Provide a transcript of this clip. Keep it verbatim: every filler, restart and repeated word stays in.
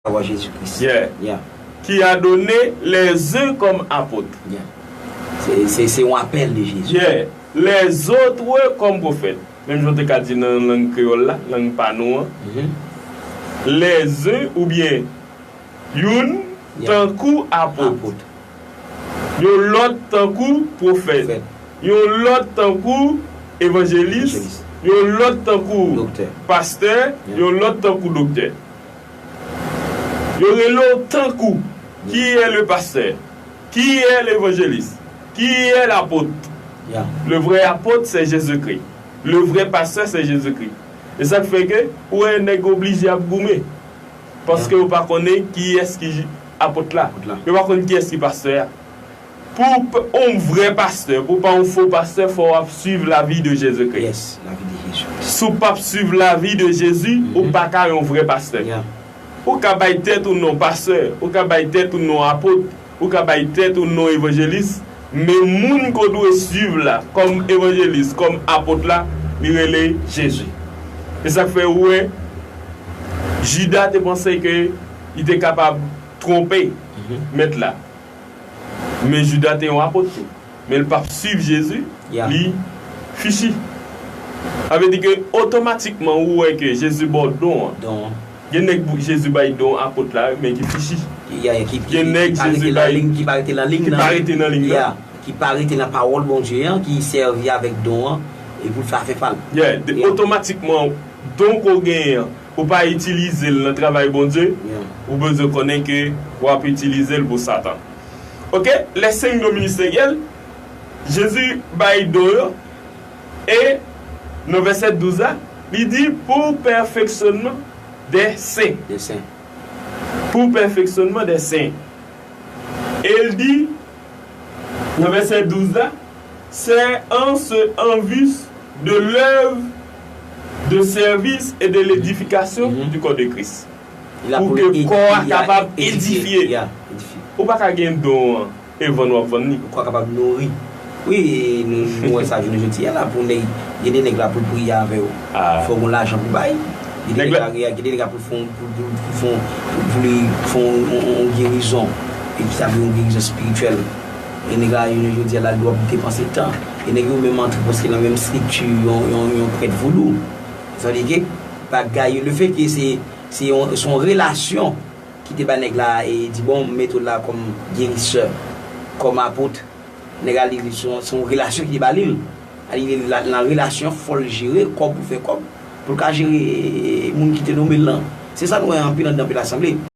Savoir Jésus-Christ. Yeah. Yeah. Qui a donné les uns comme apôtres. Yeah. Se, se, se yon apèl de Jezi. Yeah. Les autres comme prophètes. Menm jan w te ka di nan lang kreyòl la, lang pa nou an. Mhm. Les uns oubyen youn, yeah, tankou apot. Apot. Yon lòt tankou pwofèt. Pwofèt. Yon lòt tankou evanjelis. Evanjelis. Yon lòt tankou doktè. Pastè. Yeah. Yon lòt tankou doktè. Yo rele w tankou. Qui est le pasteur? Qui est l'évangéliste? Qui est l'apôtre? Yeah. Le vrai apôtre, c'est Jésus-Christ. Le vrai pasteur, c'est Jésus-Christ. E sa k fè ke ou wè nèg oblije ap goumen. Paske, yeah, yo pa konnen kiyès ki apot la. Apot la. Yo pa konn kiyès ki pastè a. Pou w p-, yon vrè pastè, pou w pa yon fo pastè, fò w ap suiv lavi de Jezikri. Yes, lavi de Jezi. Si w p ap suiv lavi de Jezi, mhm, ou pa ka yon vrè pastè. Yeah. Ou ka bay tèt ou non pastè, ou ka bay tèt ou non apot, ou ka bay tèt ou non evanjelis, men moun ke w dwe suiv la, kòm evanjelis, kòm apot la, li rele Jezi. E sa k fè ou wè, Jida te panse ke li te kapab twonpe, mhm, mèt la. Men Jida te yon apot tou. Men l p ap suiv Jezi, yeah, li fichi. Sa vle di ke otomatikman ou wè ke Jezi ba w don an. Don an. Gen nèg pou Jezi bay don apot la, men ki fichi. Yeah, ki, ki, gen nèg ki pa Jezi rete nan bay, liy, ki pa rete nan liy nan. Ki pa rete nan liy nan. Yeah, ki pa rete nan pawòl Bondye an, ki sèvi avèk don an, e pou l fè afè pa l. Yeah, de, yeah, otomatikman, don ke w genyen an, ou pa itilize l nan travay Bondye, yeah, ou bezwen konnen ke w ap itilize l pou Satan. Ok, les cinq dons ministériels, Jezi bay don yo, e nan vèsè douz la, li di, pour perfectionnement des saints. Des saints. Pour perfectionnement des saints. E l di, nan vèsè douz la, c'est en ce, en vue de l'œuvre de service et de l'édification, mhm, du corps de Christ. Pou ke kò a kapab edifye. Yeah, edifye. Ou pa ka gen don an e vann w ap vann li. Ou pa kapab nouri. Wi, nou, nou wè sa jounen jodi a la, pou nèg, gen de nèg la pou l priye avè w. Ah. Fò w gen lajan pou bay. Gen de nèg la, gen de nèg la pou l fè yon, pou, pou, pou fè yon, pou, pou li fè yon, yon, yon, yon gerizon. E ki ta vle yon gerizon espirityèl. E nèg la, jounen jodi a la, l dwe ap depanse tan. E nèg yo menm antre prèske nan menm estrikti yon, yon, yon prèt vodou. Sa vle di ke bagay yo, le fè ke se, se yon, se yon relasyon ki te ba nèg la e di, bon, m mete w la kòm gerisè, kòm apot. Nèg la, li, se yon, se yon relasyon ki te ba li l. A li, la, nan relasyon, fò l jere kòb pou fè kòb, pou l ka jere, e, moun ki te nonmen l lan. Se sa nou wè anpil anndan anpil asanble.